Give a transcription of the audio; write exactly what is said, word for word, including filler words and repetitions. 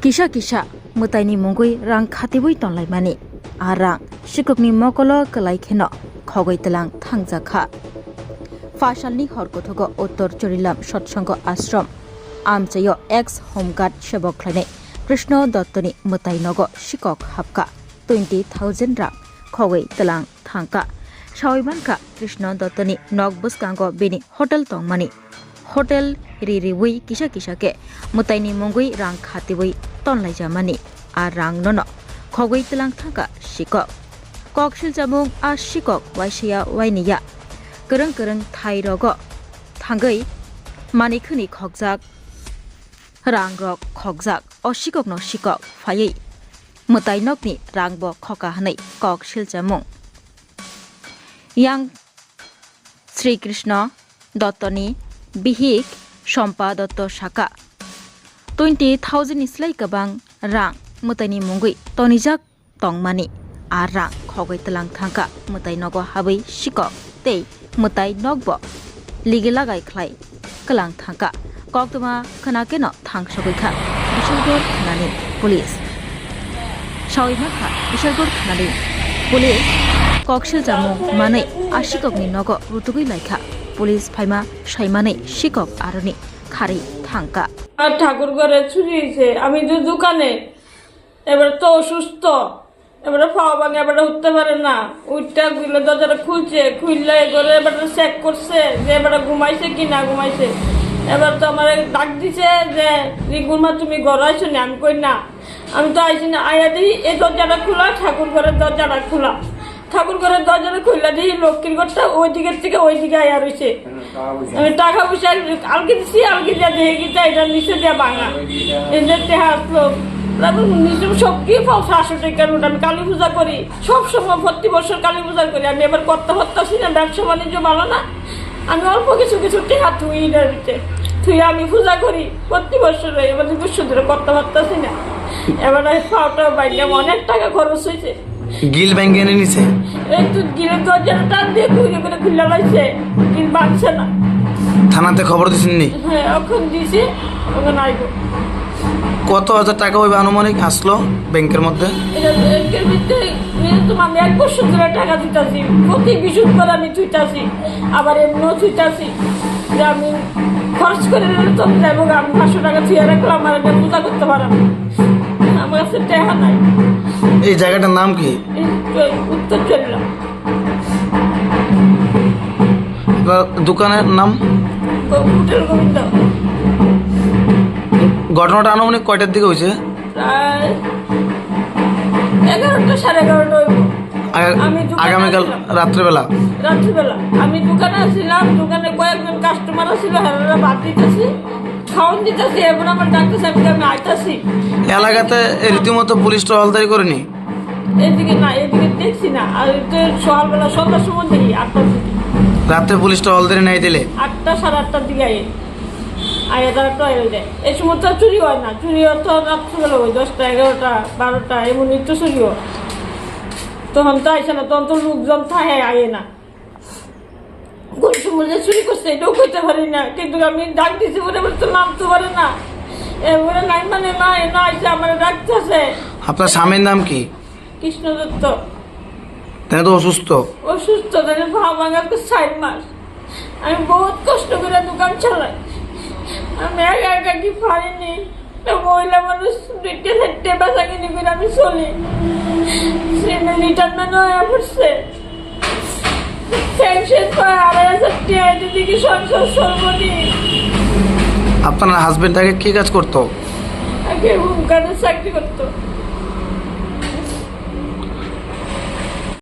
Kisa kisa mwtaini mungwi rang khatiwi tonlaimani. A rang sikokni mokolo kwlai kheno khogwi tlang thangjak kha. Phasalni hor kothogo Uttor Chorilam Satsongo Ashram amchaio ex Home Guard sebok khlainai Krishna Dottoni mwtai nogo sikok hapka twenty thousand rang khogwi tlang thangka. Sawi mankha Krishna Dottoni nok bwskango bini hotel tongmani. Hotel ri riwi kisa kisa khe mwtaini mungwi rang khatiwi tonlaijamani. A rang nono khogwi tlang thangka sikok. Kok siljamung a sikok waisaya wainiya. Kwrwng kwrwng thai rogo thangwi manikhwni khokjak, rang rok khokjak. O sikokno sikok phaiwi mwtai nokni rangbo khoka hwnwi kok siljamung. Yang Sri Krishna Dottoni bihik Sompa Dotto saka, twenty thousand ni slai kwbang rang mwtaini mungwi tonijak tongmani. A rang khogwi tlang thangka mwtai nogo habwi sikok tei mwtai nokbo ligi lagai khlai kwlang thangka. Koktwma khwnakeno thangsogwi kha Bishalgarh thanani police. Sawi mankha Bishalgarh thanani police kok siljamung manwi a sikokni nogo rutugwi laikha. Police phaima saimanwi sikok aroni kharwi thangka. আর ঠাকুর ঘরে চুরি হয়েছে। আমি যে দোকানে, এবার তো অসুস্থ, এবারে পাও ভাঙে, এবারে উঠতে পারে না। উঠতে গেলে দরজাটা খুলছে, খুললে এবারে এবারে চেক করছে যে এবারে ঘুমাইছে কি না ঘুমাইছে। এবার তো আমার ডাক দিছে যে, "রিগুর মা, তুমি ঘরে আইছো নি?" আমি কই, "না।" আমি তো আইছি না, আয়া দেখি এই দরজাটা খোলা, ঠাকুর ঘরের দরজাটা খোলা। ঠাকুর ঘরের দরজাটা খুললে দেখি লক্ষ্মীর ঘরটা ওই দিকের থেকে ওই দিকে আয়া রইছে। আমি টাকা পয়সা আলগে দিছি, আলগে দিয়া দেখি কি এটা নিচে দিয়া ভাঙা। এই যে টেহা আসলো, তারপর নিচে সব কি পাও সাতশো টাকার নোট। আমি কালী পূজা করি, সব সময় প্রতি বছর কালী পূজা করি। আমি এবার করতে পারতাছি না, ব্যবসা বাণিজ্য ভালো না। আমি অল্প কিছু কিছু টেকা থুই এটার ভিতরে। থুই আমি পূজা করি প্রতি বছর, এবার দুই বছর ধরে করতে পারতাছি না। এবার আমি পাওটা বাইরে অনেক টাকা খরচ হয়েছে। গিল ব্যাংকে এনে নিছে। এই তো গিলের দরজাটা টান দিয়ে খুলে করে খুলে লাইছে, গিল বাঁধছে না। থানাতে খবর দিছেন নি? হ্যাঁ, এখন দিছি, ওখানে আইবো। কত হাজার টাকা হইবে আনুমানিক আসলো ব্যাংকের মধ্যে? এটা ব্যাংকের ভিতরে, এটা তো আমি এক বছর ধরে টাকা দিতাছি, প্রতি বৃহস্পতিবার আমি তুইতাছি, আবার এমনিও তুইতাছি যে আমি খরচ করে নিলে তো যাইবো, আমি পাঁচশো টাকা থুয়ে রাখলাম, আর এটা পূজা করতে পারলাম না। আমার কাছে টেকা নাই। এই জায়গাটার নাম কি? এই চ-, উত্তর চললাম। আপনার দোকানের নাম? গো-, হোটেল গোবিন্দ। ঘটনাটা আনুমানিক কয়টার দিকে হয়েছে? প্রায় এগারোটা, সাড়ে এগারোটা হইব। আগা-, আমি দোকানে আগামীকাল আছিলাম। রাত্রেবেলা? রাত্রিবেলা। আমি দোকানে আছিলাম, দোকানে কয়েকজন কাস্টমার আছিল, হেরারা বাদ দিতেছি, খাওয়ান দিতেছি, এরপর আমার ডাকতেছে, আমি, আমি আইতাছি। এলাকাতে রীতিমতো পুলিশ টহলদারি করেনি? এদিকে না, এদিকে দেখছি না। আর তো সকালবেলা সন্ধ্যার সময় দেখি, আটটার দিকে। রাত্রে পুলিশ টহলদারি নাই দিলে? আটটা, সাড়ে আটটার দিকে আই। আয়া তারা টয়লেটে। এই সময় তো চুরি হয় না, চুরি হয় তো রাত্রিবেলা ওই দশটা, এগারোটা, বারোটা, এমনই তো চুরি হয়। তখন তো আইসে না, তখন তো লোকজন থাকে, আগে না। কোন সময় যে চুরি করছে, এটাও কইতে পারি না। কিন্তু আমি ডাক দিছি, ওরা বলে তো নামতে পারে না। এরপরে নাই মানে না, এ না আইসে, আমার ডাকতেছে। আপনার স্বামীর নাম কি? কৃষ্ণ দত্ত। তাই তো অসুস্থ। অসুস্থ, তাহলে ভাব আগার তো চার মাস। আমি বহুত কষ্ট করে দোকান চালাই। আমি একা একা কি পারিনি। একটা মহিলা মানুষ দুইটা চারটে বেচা কিনি করে আমি চলি। সে রিটায়ারমেন্ট হয়ে পড়ছে। পেনশন পায় আড়াই হাজার টাকা, এটা দিয়ে কি সংসার চলবো নি? আপনার হাজবেন্ড আগে কি কাজ করতো? আগে হোম গার্ডের চাকরি করতো।